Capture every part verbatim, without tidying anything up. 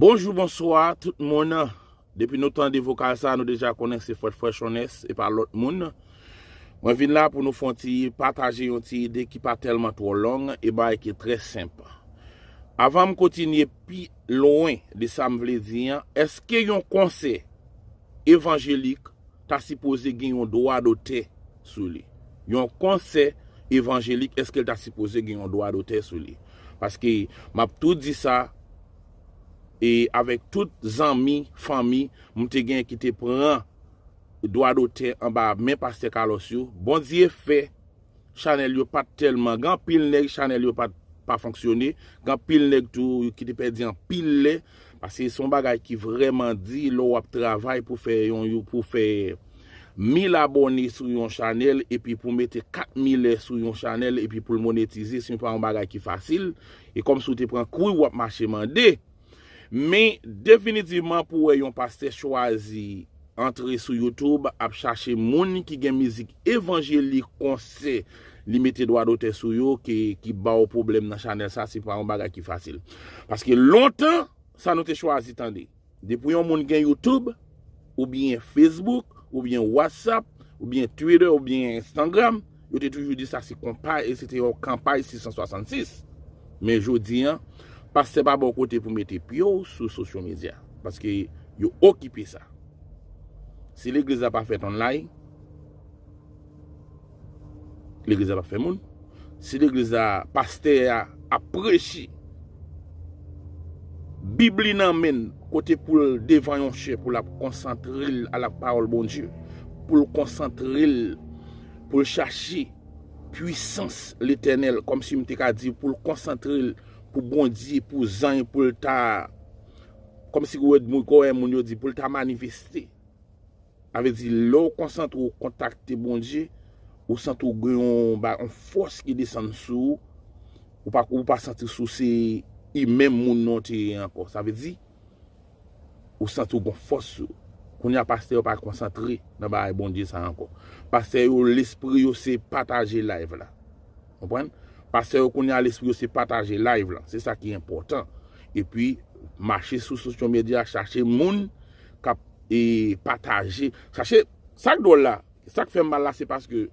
Bonjou, bonswa tout moun. Depi nou tande vokal sa, nou deja konnen se Frè Frè Chonès, e pa lòt moun. Mwen vin la pou nou fè yon ti pataje yon ti ide ki pa tèlman twò long, e bagay ki trè senp. Avan m kontinye pi lwen de sa m vle di an, èske yon konsè evanjelik ta sipoze gen yon dwa dotè sou li? Yon konsè evanjelik, èske l ta sipoze gen yon dwa dotè sou li? Paske m ap tou di sa, e avèk tout zanmi, fanmi, m te gen ki te pran dwa dotè anba men pastè Carlos yo. Bondye fè chanèl yo pa t tèlman, gen anpil nèg chanèl yo pa t, pa fonksyone, gen anpil nèg tou ki te pèdi anpil lè, paske se yon bagay ki vrèman di lè w ap travay pou fè yon, pou fè mil abòne sou yon chanèl, epi pou mete kat mil lè sou yon chanèl, epi pou l monetize, se pa yon bagay ki fasil. E kòmsi w te pran kwi, w ap mache mande. Men, definitivman, pou wè yon pastè chwazi antre sou YouTube, ap chache moun ki gen mizik evanjelik, konsè, li mete dwa dotè sou yo, ki, ki ba w pwoblèm nan chanèl sa, se pa yon bagay ki fasil. Paske lontan, sa nou te chwazi tande. Depi yon moun gen YouTube, oubyen Facebook, oubyen WhatsApp, oubyen Twitter, oubyen Instagram, yo te toujou di sa se konpay, e se te yon kanpay sis san swasannsis. Men jodi an, pastè pa ba w kote pou mete pye w sou social media, paske yo okipe sa. Si legliz la pa fèt online, legliz la pa fè moun. Si legliz la, pastè a ap preche, Bib li nan men l, kote pou l devan yon chè, pou l ap konsantre l a la pawòl Bondye, pou l konsantre l, pou l chache pwisans Letènèl, kòmsi m te ka di, pou l konsantre l pou Bondye, pou zanj, pou l ta, kòmsi w wè moun, kò wè moun yo di, pou l ta manifeste. Sa vle di, lè w konsantre w kontakte Bondye, ou santi w gen yon ba-, yon fòs ki desann sou ou, ou pa, ou pa santi sou se imen moun non te ye ankò. Sa vle di, ou santi w gon fòs sou ou. Kounye a, pastè yo pa konsantre nan bagay Bondye sa ankò. Pastè yo, lespri yo se pataje live la. Konprann? Pastè yo kounye a, lespri yo se pataje live la. Se sa ki enpòtan. Epi, mache sou social media, chache moun k ap, e, pataje. Chache, sa k dwòl la, sa k fè m mal la, se paske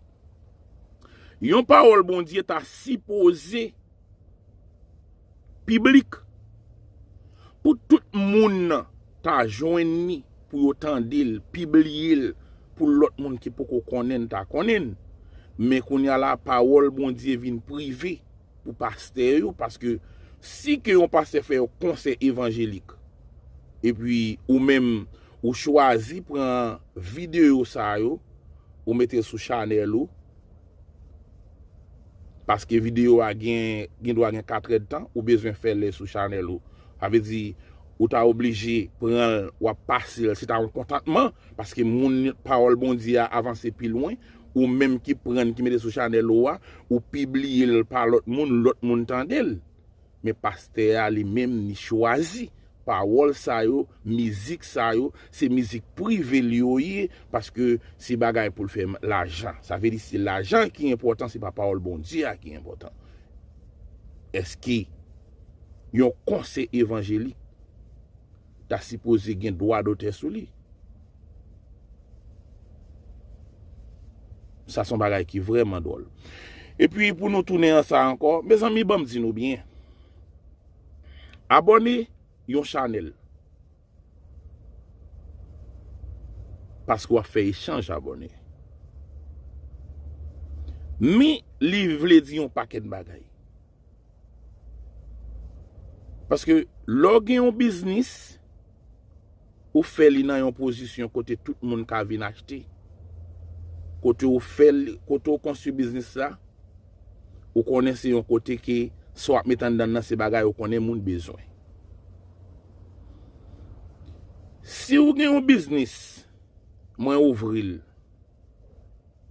yon pawòl Bondye ta sipoze piblik, pou tout moun nan ta jwenn li, pou yo tande l, pibliye l, pou lòt moun ki poko konnen l ta konnen l. Men kounye a la, pawòl Bondye vin prive pou pastè yo, paske si ke yon pastè fè yon konsè evanjelik, epi ou menm, ou chwazi pran videyo sa yo, ou mete l sou chanèl ou, paske videyo a gen, gen dwa gen katrèdtan, ou bezwen fè lè sou chanèl ou. Sa vle di, ou ta oblije pran l, w ap pase l, se ta yon kontantman, paske moun, pawòl Bondye a avanse pi lwen, ou menm ki pran l, ki mete sou chanèl ou a, ou pibliye l pa lòt moun, lòt moun tande l. Men pastè a li menm, li chwazi. Pawòl sa yo, mizik sa yo, se mizik prive l yo ye, paske se bagay pou l fè lajan. Sa vle di se lajan ki enpòtan, se pa pawòl Bondye a ki enpòtan. Èske yon konsè evanjelik ta sipoze gen dwa dotè sou li? Sa se yon bagay ki vrèman dwòl. Epi pou nou tounen an sa ankò, mezanmi, ban m di nou byen. Abòne yon chanèl. Paske w ap fè echanj abòne. Men li vle di yon pakèt bagay. Paske lè w gen yon biznis, ou fè li nan yon pozisyon kote tout moun ka vin achte. Kote w fè li, kote w konstwi biznis la, ou konnen se yon kote ke sa w ap met anndan nan se bagay ou konnen moun bezwen. Si w gen yon biznis, mwen ouvri l.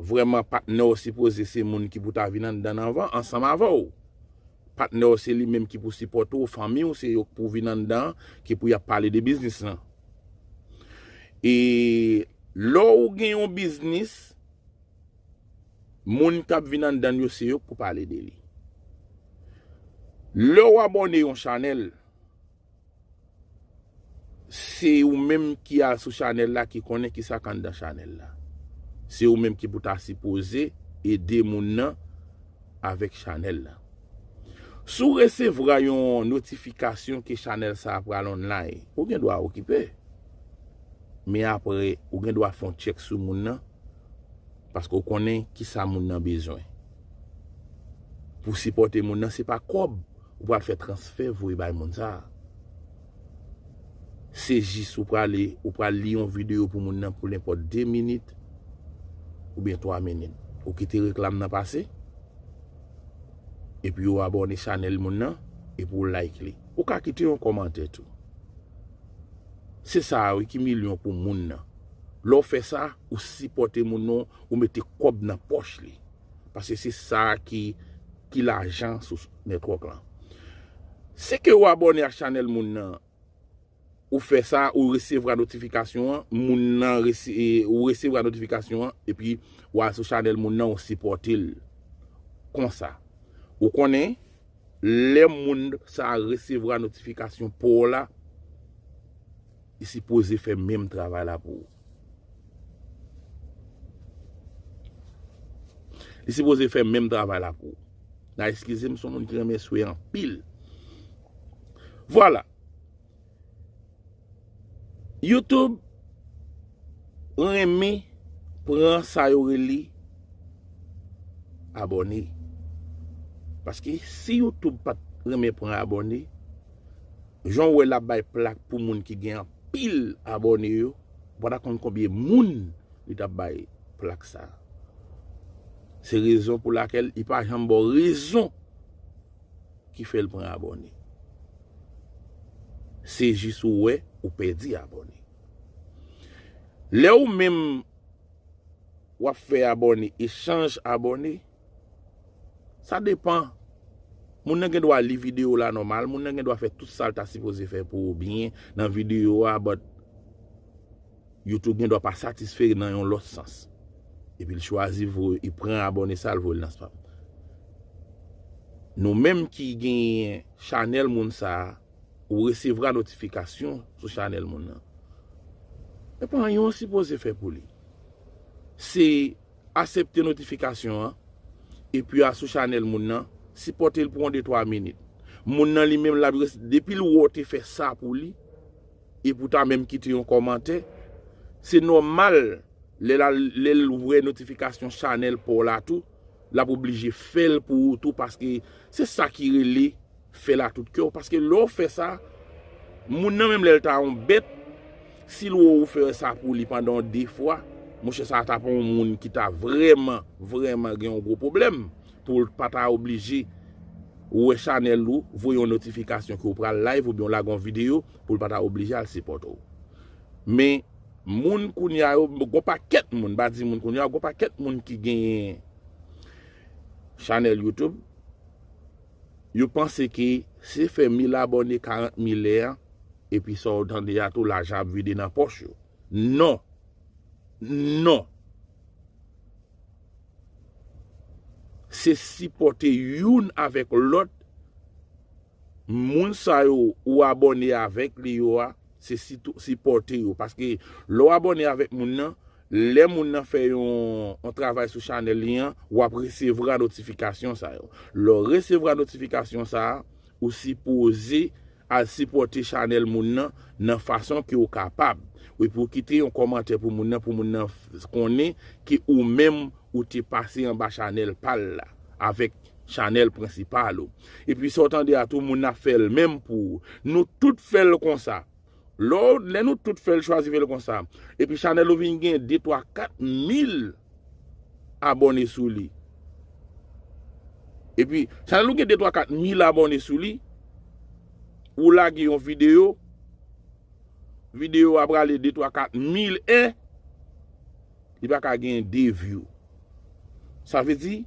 Vrèman, patnè w sipoze se moun ki pou ta vin anndan anvan, ansanm avè w. Patnè w se li menm ki pou sipòte w, fanmi w se yo k pou vin anndan, ki pou y ap pale de biznis lan. E lè w gen yon biznis, moun k ap vin anndan l yo se yo k pou pale de li. Lè w abòne yon chanèl, Se ou menm ki al sou chanèl la ki konnen ki sa k anndan chanèl la. Se ou menm ki pou ta sipoze ede moun nan avèk chanèl la. Si w resevwa yon notifikasyon ke chanèl sa a pral online, ou gen dwa okipe. Men apre, ou gen dwa fè yon tchèk sou moun nan, paske w konnen ki sa moun nan bezwen. Pou sipòte moun nan, se pa kòb ou pral fè transfè voye bay moun sa a. Se jis ou prale, ou pral li yon videyo pou moun nan pou nenpòt de minit oubyen twa minit. Ou kite reklam nan pase, epi ou abòne chanèl moun nan, epi ou like li. Ou ka kite yon kòmantè tou. Se sa a wi ki milyon pou moun nan. Lè w fè sa, ou sipòte moun nan, ou mete kòb nan pòch li. Paske se sa ki, ki lajan sou network lan. Si ke ou abòne ak chanèl moun nan, ou fè sa, ou resevwa notifikasyon an, moun nan resi-, e, ou resevwa notifikasyon an, epi ou al sou chanèl moun nan, ou sipòte l. Konsa. Ou konnen, lè moun sa a resevwa notifikasyon pa w la, li sipoze fè menm travay la pou ou. Li sipoze fè menm travay la pou ou. N a eskize m, se yon moun ki renmen swe anpil. Vwala. YouTube renmen pran sa yo rele abòne. Paske si YouTube pa t renmen pran abòne, jan w wè l ap bay plak pou moun ki gen anpil abòne yo, ou pa ta konn konbyen moun li t ap bay plak sa. Se rezon pou lakèl li pa janm ba w rezon ki fè l pran abòne. Se jis ou wè ou pèdi abòne. Lè ou menm w ap fè abòne, echanj abòne, sa depan. Moun nan gen dwa li videyo la nòmal, moun nan gen dwa fè tout sa l ta sipoze fè pou ou byen nan videyo a, but YouTube gen dwa pa satisfè nan yon lòt sans. Epi l chwazi voye, li pran abòne sa, l voye l nan spam. Nou menm ki genyen chanèl moun sa a, ou resevwa notifikasyon sou chanèl moun nan. E pa anyen w sipoze fè pou li. Se aksepte notifikasyon an, epi al sou chanèl moun nan, sipòte l pou yon de twa minit. Moun nan li menm l ap res-, depi l wè w te fè sa pou li, epi w ta menm kite yon kòmantè, se nòmal, lè l al, lè l wè notifikasyon chanèl pa w la tou, l ap oblije fè l pou ou tou, paske se sa ki rele fè l a tout kè w. Paske lè w fè sa, moun nan menm lè l ta yon bèt, si l wè w fè sa pou li pandan yon de fwa, monchè, sa ta pou yon moun ki ta vrèman, vrèman gen yon gwo pwoblèm pou l pa ta oblije wè chanèl ou, voye yon notifikasyon ke w pral live oubyen w lage yon videyo pou l pa ta oblije al sipòte w. Men, moun kounye a yo, gon pakèt moun, m pa di moun kounye a, gon pakèt moun ki genyen chanèl YouTube, yo panse ke se fè mil abòne, karant mil lè an, epi sa w tande a tou, lajan ap vide nan pòch yo. Non. Non. Se sipòte youn avèk lòt. Moun sa yo ou abòne avèk li yo a, se sitou, sipòte yo. Paske lè w abòne avèk moun nan, lè moun nan fè yon, yon travay sou chanèl li an, w ap resevwa notifikasyon sa yo. Lè w resevwa notifikasyon sa a, ou sipoze al sipòte chanèl moun nan nan fason ke w kapab. Epi w kite yon kòmantè pou moun nan, pou moun nan f-, konnen ke ou menm ou te pase anba chanèl pa l la, avèk chanèl prensipal ou. Epi sa w tande a tou, moun nan ap fè l menm pou ou. Nou tout fè l konsa. Lè w, lè nou tout fè l, chwazi fè l konsa. Epi chanèl ou vin gen de, twa, kat mil abòne sou li. Epi, chanèl ou gen de, twa, kat mil abòne sou li, ou lage yon videyo, videyo a prale de, twa, kat mil è, li pa ka gen de view. Sa vle di,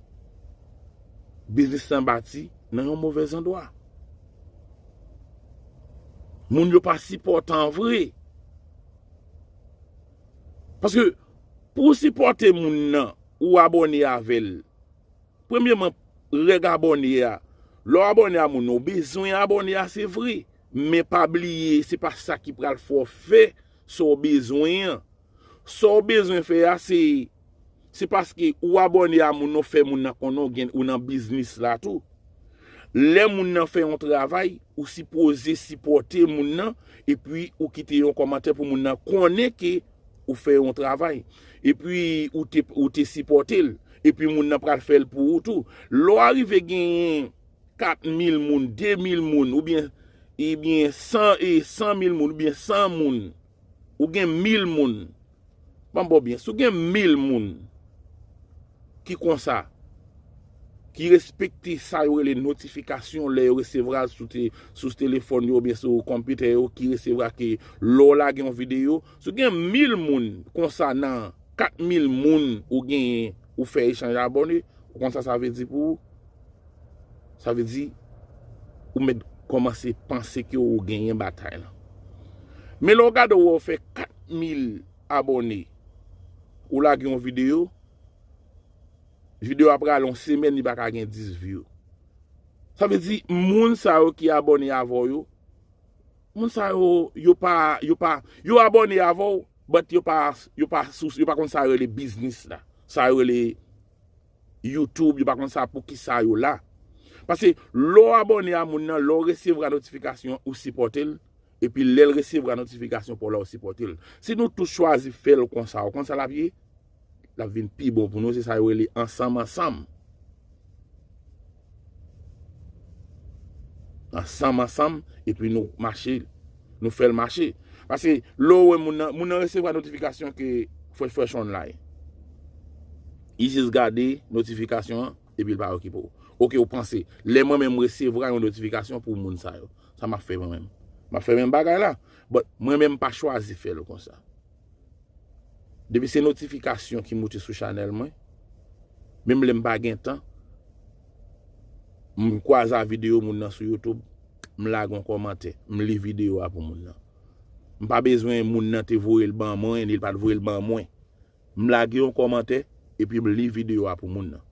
biznis lan bati nan yon movèz andwa. Moun yo pa sipòtan vre. Paske pou w sipòte moun nan, ou abòne avè l. Premyeman, règ abòne a. Lè w abòne a moun nan, ou bezwen abòne a, se vre. Men pa bliye, se pa sa ki pral fè w fè sa w bezwen an. Sa w bezwen fè a, se, se paske ou abòne a moun nan, w fè moun nan konnen w gen, ou nan biznis la tou. Lè moun nan fè yon travay, ou sipoze sipòte moun nan, epi ou kite yon kòmantè pou moun nan konnen ke ou fè yon travay. Epi ou te, ou te sipòte l. Epi moun nan pral fè l pou ou tou. Lè w arive genyen kat mil moun, de mil moun, oubyen, ebyen, san, e san mil moun, oubyen san moun, ou gen mil moun. Ban m ba w byen, si w gen mil moun ki konsa, ki respekte sa yo rele notifikasyon lè yo resevwa l sou te-, sou telefòn yo oubyen sou konpitè yo, ki resevwa ke lè w lage yon videyo, si w gen mil moun konsa nan kat mil moun ou genyen, ou fè echanj abòne, ou konn sa sa vle di pou ou? Sa vle di, ou mèt kòmanse panse ke ou genyen batay lan. Men lè w gade w wè w fè kat mil abòne, ou lage yon videyo, videyo a prale yon semèn, li pa ka gen dis view. Sa vle di, moun sa yo ki abòne avè w yo, moun sa yo, yo pa, yo pa, yo abòne avè w, but yo pa, yo pa sou, yo pa konn sa yo rele biznis la. Sa yo rele YouTube, yo pa konn sa pou ki sa yo la. Paske lè w abòne a moun nan, lè w resevwa notifikasyon, ou sipòte l, epi lè l resevwa notifikasyon pa w la, ou sipòte l. Si nou tout chwazi fè l konsa, ou konn sa l ap ye? L ap vin pi bon pou nou, se sa yo rele ansanm ansanm. Ansanm ansanm, epi nou mache, nou fè l mache. Paske lè w wè moun nan, moun nan resevwa notifikasyon ke Fresh Fresh Online. Li jis gade notifikasyon an, epi l pa okipe w. Oke, ou panse, lè mwen menm resevwa yon notifikasyon pou moun sa yo, sa m ap fè mwen menm? M ap fè menm bagay la. But mwen menm m pa chwazi fè l konsa. Depi se notifikasyon ki moute sou chanèl mwen, menm lè m pa gen tan, m kwaze a videyo moun nan sou YouTube, m lage yon kòmantè, m li videyo a pou moun nan. M pa bezwen moun nan te voye l ban mwen, ni l pa t voye l ban mwen. M lage yon kòmantè, epi m li videyo a pou moun nan.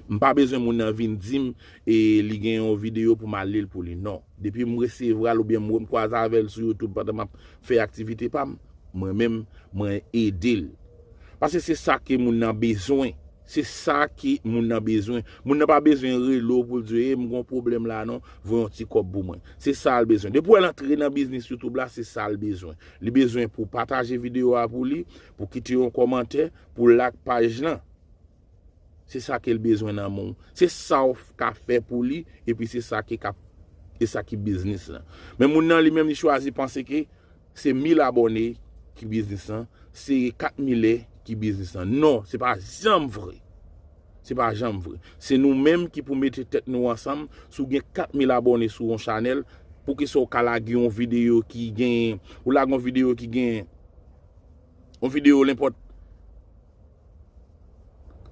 M pa bezwen moun nan vin di m, e li gen yon videyo pou m al li l pou li. Non. Depi m resevwa l oubyen m, m kwaze avè l sou YouTube pandan m ap fè aktivite pa m, mwen menm, mwen ede l. Paske se sa ke moun nan bezwen. Se sa ke moun nan bezwen. Moun nan pa bezwen rele w pou l di w, "E, m gon pwoblèm la non, voye yon ti kòb pou mwen." Se sa l bezwen. Depi w wè l antre nan biznis YouTube la, se sa l bezwen. Li bezwen pou w pataje videyo a pou li, pou w kite yon kòmantè, pou w like paj lan. Se sa ke l bezwen nan men w. Se sa w ka fè pou li, epi se sa ki ka, e sa ki biznis lan. Men moun nan li menm li chwazi panse ke se mil abòne ki biznis lan, se kat mil è ki biznis lan. Non, se pa janm vre. Se pa janm vre. Se nou menm ki pou mete tèt nou ansanm. Si w gen kat mil abòne sou yon chanèl, poukisa w ka lage yon videyo ki gen, ou lage yon videyo ki gen, yon videyo nenpòt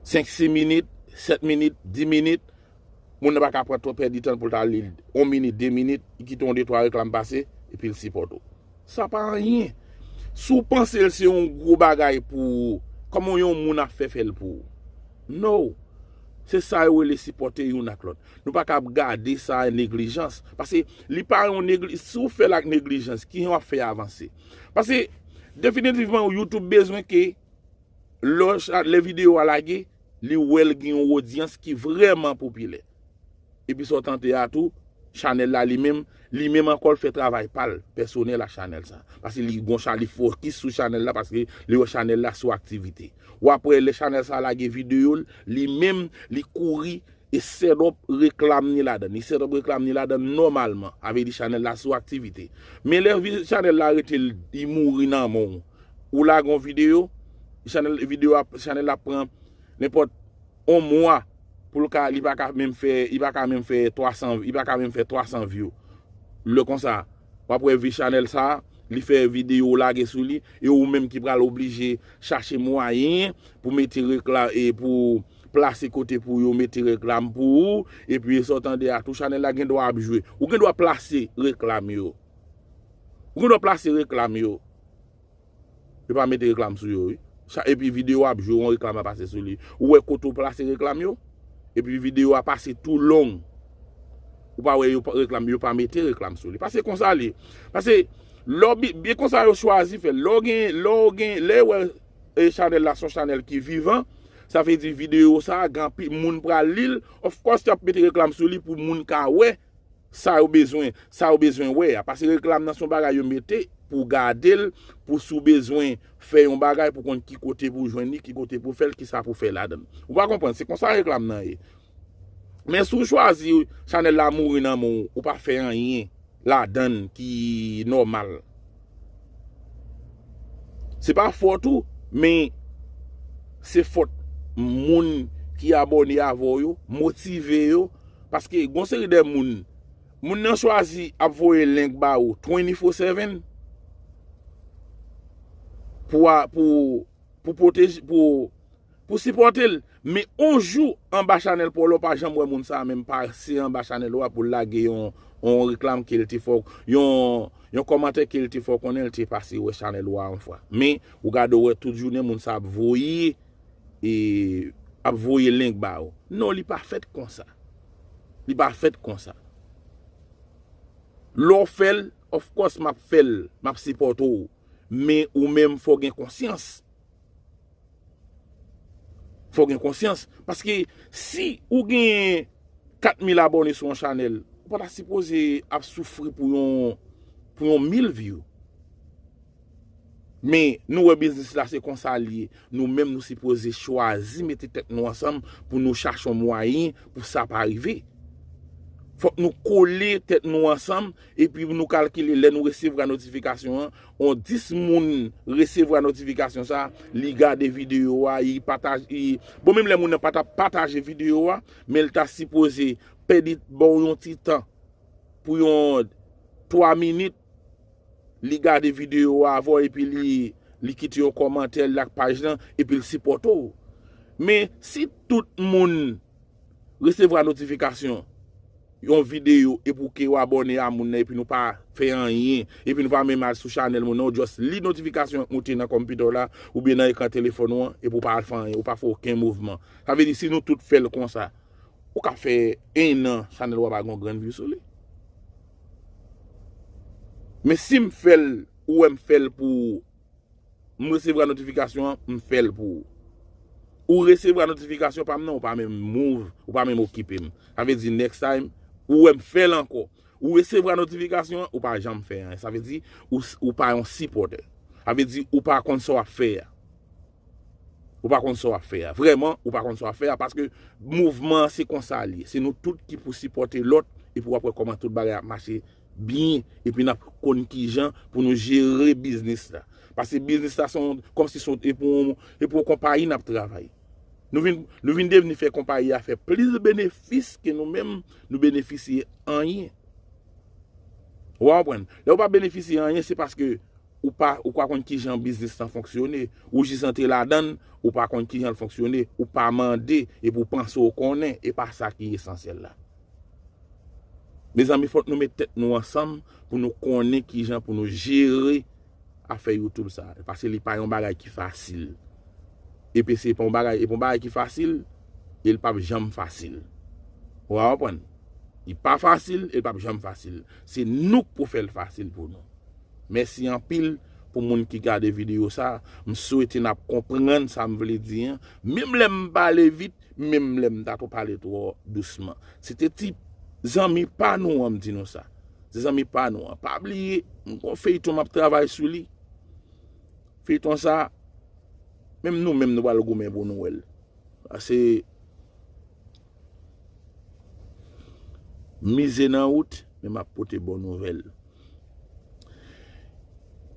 senk, sis minit, sèt minit, dis minit, moun nan pa ka pran twòp pèdi tan pou l ta li yon minit, de minit, li kite yon de twa reklam pase, epi l sipòte w. Sa pa anyen. Si w panse l se yon gwo bagay pou ou, kòman yon moun ap fè fè l pou ou? No. Se sa yo rele sipòte youn ak lòt. Nou pa ka ap gade sa neglijans. Paske li pa yon negli-, si w fè l ak neglijans, kijan w ap fè avanse? Paske definitivman, YouTube bezwen ke lè, lè videyo a lage, li wè l gen yon odyans ki vrèman popilè. Epi sa w tande a tou, chanèl la li menm, li menm ankò l fè travay pa l, pèsonèl a chanèl sa. Paske li gon cha-, li fokis sou chanèl la, paske li wè chanèl la sou aktivite. W ap wè lè chanèl sa lage videyo l, li menm, li kouri e set up reklam ni ladan. Li set up reklam ni ladan nòmalman. A vle di chanèl la sou aktivite. Men lè vi-, chanèl la rete l, li mouri nan men w. Ou lage yon videyo, chanèl, videyo a, chanèl la pran nenpòt yon mwa pou l ka, li pa ka menm fè, li pa ka menm fè twa san, li pa ka menm fè twa san view. Lè konsa, w ap wè vi chanèl sa, li fè videyo lage sou li, e ou menm ki pral oblije chache mwayen pou mete rekla-, e pou plase kote pou yo mete reklam pou ou, epi sa w tande a tou, chanèl la gen dwa ap jwe. Ou gen dwa plase reklam yo. Ou gen dwa plase reklam yo. Yo pa mete reklam sou yo, wi. Cha-, epi videyo a ap jwe, yon reklam ap pase sou li. Ou wè kote w plase reklam yo? Epi videyo a pase tou long. Ou pa wè yo pa- reklam, yo pa mete reklam sou li. Paske konsa li. Paske lè w bi- byen konsa yo chwazi fè. Lè w gen, lè w gen, lè w wè e chanèl la se yon chanèl ki vivan, sa vle di videyo sa a, gen anpil moun pral li l, of course y ap mete reklam sou li pou moun ka wè sa yo bezwen, sa yo bezwen wè a. Paske reklam nan se yon bagay yo mete pou w gade l, pou si w bezwen fè yon bagay, pou konn ki kote pou w jwenn li, ki kote pou w fè l, ki sa pou w fè ladan l. Ou pa konprann, se konsa reklam nan ye. Men si w chwazi chanèl la mouri nan men w, ou pa fè anyen ladan l ki nòmal. Se pa fòt ou, men se fòt moun ki abòne avè w yo, motive yo, paske gon seri de moun, moun nan chwazi ap voye link ba ou twenty-four seven pou a- pou pou pwoteje, pou pou sipòte l. Men on jou anba chanèl pa w la, ou pa janm wè moun sa a menm pase anba chanèl ou a pou l lage yon, yon reklam ke l te fè w, yon, yon kòmantè ke l te fè w konnen l te pase wè chanèl ou a yon fwa. Men ou gade w wè tout jounen moun sa ap voye, e, ap voye link ba ou. Non, li pa fèt konsa. Li pa fèt konsa. Lè w fè l, of course m ap fè l, m ap sipòte w. Men ou menm fò w gen konsyans. Fò w gen konsyans. Paske si ou gen kat mil abòne sou yon chanèl, ou pa ta sipoze ap soufri pou yon, pou yon mil view. Men nou wè biznis la se konsa l ye. Nou menm nou sipoze chwazi mete tèt nou ansanm pou nou chache yon mwayen pou sa pa rive. Fòk nou kole tèt nou ansanm epi nou kalkile lè nou resevwa notifikasyon an, on dis moun resevwa notifikasyon sa, li gade videyo a, li pataje, li, bon, menm lè moun nan pa ta pataje videyo a, men l ta sipoze pèdi ba w yon ti tan pou yon twa minit, li gade videyo a avè w epi li, li kite yon kòmantè, li like paj lan, epi l sipòte w. Men si tout moun resevwa notifikasyon yon videyo epi w ke w abòne a moun nan epi nou pa fè anyen, epi nou pa menm al sou chanèl moun nan, ou just li notifikasyon an k moute nan konpitè w la oubyen nan ekran telefòn ou an, epi w pa al fè anyen, ou pa fè okenn mouvman. Sa vle di si nou tout fè l konsa, ou ka fè en an chanèl ou a pa gen yon grenn view sou li. Men si m fè l, ou wè m fè l pou ou, m resevwa notifikasyon an, m fè l pou ou. Ou resevwa notifikasyon pa m nan, ou pa menm move, ou pa menm okipe m. Sa vle di next time, ou wè m fè l ankò. Ou resevwa notifikasyon an, ou pa janm fè anyen. Sa vle di ou, ou pa yon sipòtè. Sa vle di ou pa konn sa w ap fè a. Ou pa konn sa w ap fè a. Vrèman, ou pa konn sa w ap fè a paske mouvman an se konsa l ye. Se nou tout ki pou sipòte lòt epi w ap wè kòman tout bagay ap mache byen epi n ap konn kijan pou nou jere biznis la. Paske biznis la se yon, kòmsi se yon, e pou yon, e pou yon konpayi n ap travay. Nou vin, nou vin devni fè konpayi a fè plis benefis ke nou menm nou benefisye anyen. Ou pa konprann? Lè ou pa benefisye anyen, se paske ou pa, ou pa konn kijan biznis lan fonksyone. Ou jis antre ladan l, ou pa konn kijan l fonksyone, ou pa mande, epi ou panse ou konnen, e pa sa ki esansyèl la. Mezanmi, fòk nou met tèt nou ansanm pou nou konnen kijan pou nou jere afè YouTube sa. Paske li pa yon bagay ki fasil. Epi se pa yon bagay, e pa yon bagay ki fasil, e l p ap janm fasil. Ou a konprann? Li pa fasil, e l p ap janm fasil. Se nou k pou fè l fasil pou nou. Mèsi anpil pou moun ki gade videyo sa. M swete n ap konprann sa m vle di an. Menm lè m pale vit, menm lè m ta tou pale twò dousman. Se te ti zanmi pa nou an m di nou sa. Se zanmi pa nou an. Pa bliye, m gon feyton m ap travay sou li. Feyton sa, menm nou menm nou pral goumen pou nou wè l. Pase mize nan wout, men m ap pote bon nouvèl.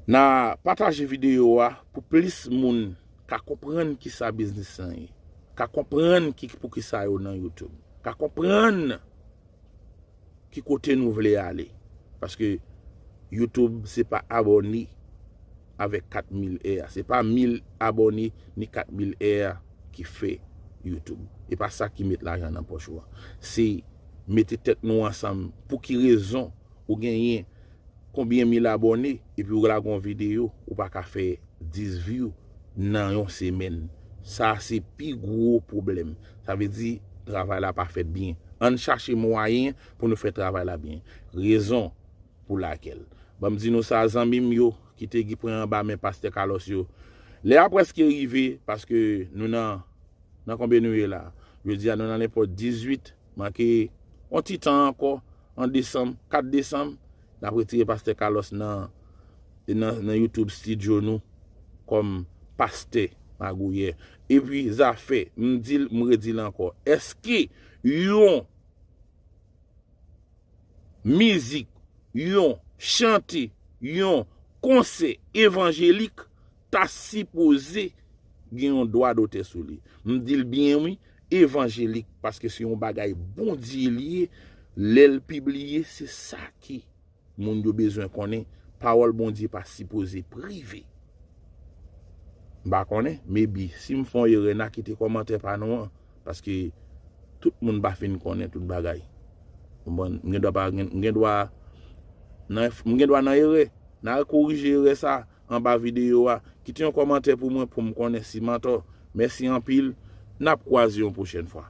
N a pataje videyo a pou plis moun ka konprann kisa biznis lan ye, ka konprann ki, poukisa yo nan YouTube, ka konprann ki kote nou vle ale. Paske YouTube se pa abòne avèk kat mil è a. Se pa mil abòne ni kat mil è a ki fè YouTube. E pa sa ki met lajan nan pòch ou a. Se mete tèt nou ansanm. Pou ki rezon ou genyen konbyen mil abòne epi ou lage yon videyo, ou pa ka fè dis view nan yon semèn? Sa se pi gwo pwoblèm. Sa vle di travay la pa fèt byen. Ann chache mwayen pou nou fè travay la byen. Rezon pou lakèl. Ban m di nou sa, zanmi m yo ki te gen pran anba men pastè Carlos yo. Lè a prèske rive, paske nou nan, nan konbyen nou ye la? Jodi a, nou nan nenpòt dizuit, manke yon ti tan ankò, an desanm, kat desanm, n ap retire pastè Carlos nan, nan, nan YouTube studio nou kòm pastè magouyè. Epi zafè, m di l, m redi l ankò. Èske yon mizik, yon chante, yon konsè evanjelik ta sipoze gen yon dwa dotè sou li? M di l byen wi, evanjelik, paske se yon bagay Bondye li ye, lè l pibliye, se sa ki moun yo bezwen konnen. Pawòl Bondye pa sipoze prive. M pa konnen, maybe, si m fè yon erè, n a kite kòmantè pa nou an, paske tout moun pa fin konnen tout bagay. Konprann? M gen dwa pa, m gen dwa nan, m gen dwa nan erè. N a korije erè sa anba videyo a. Kite yon kòmantè pou mwen pou m konnen si m antò. Mèsi anpil. N ap kwaze yon pwochèn fwa.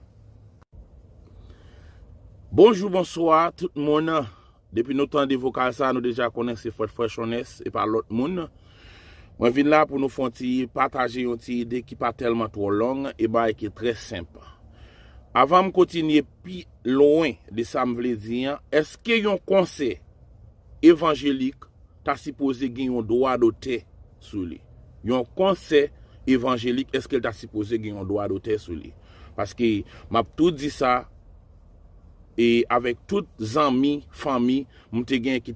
Bonjou, bonswa, tout moun. Depi nou tande vokal sa, nou deja konnen se Frèt Frèchonès, e pa lòt moun. Mwen vin la pou nou fè yon ti pataje yon ti ide ki pa tèlman twò long, e bagay ki trè senp. Avan m kontinye pi lwen de sa m vle di an, èske yon konsè evanjelik ta sipoze gen yon dwa dotè sou li? Yon konsè evanjelik, èske l ta sipoze gen yon dwa dotè sou li? Paske m ap tou di sa, e avèk tout zanmi, fanmi, m te gen ki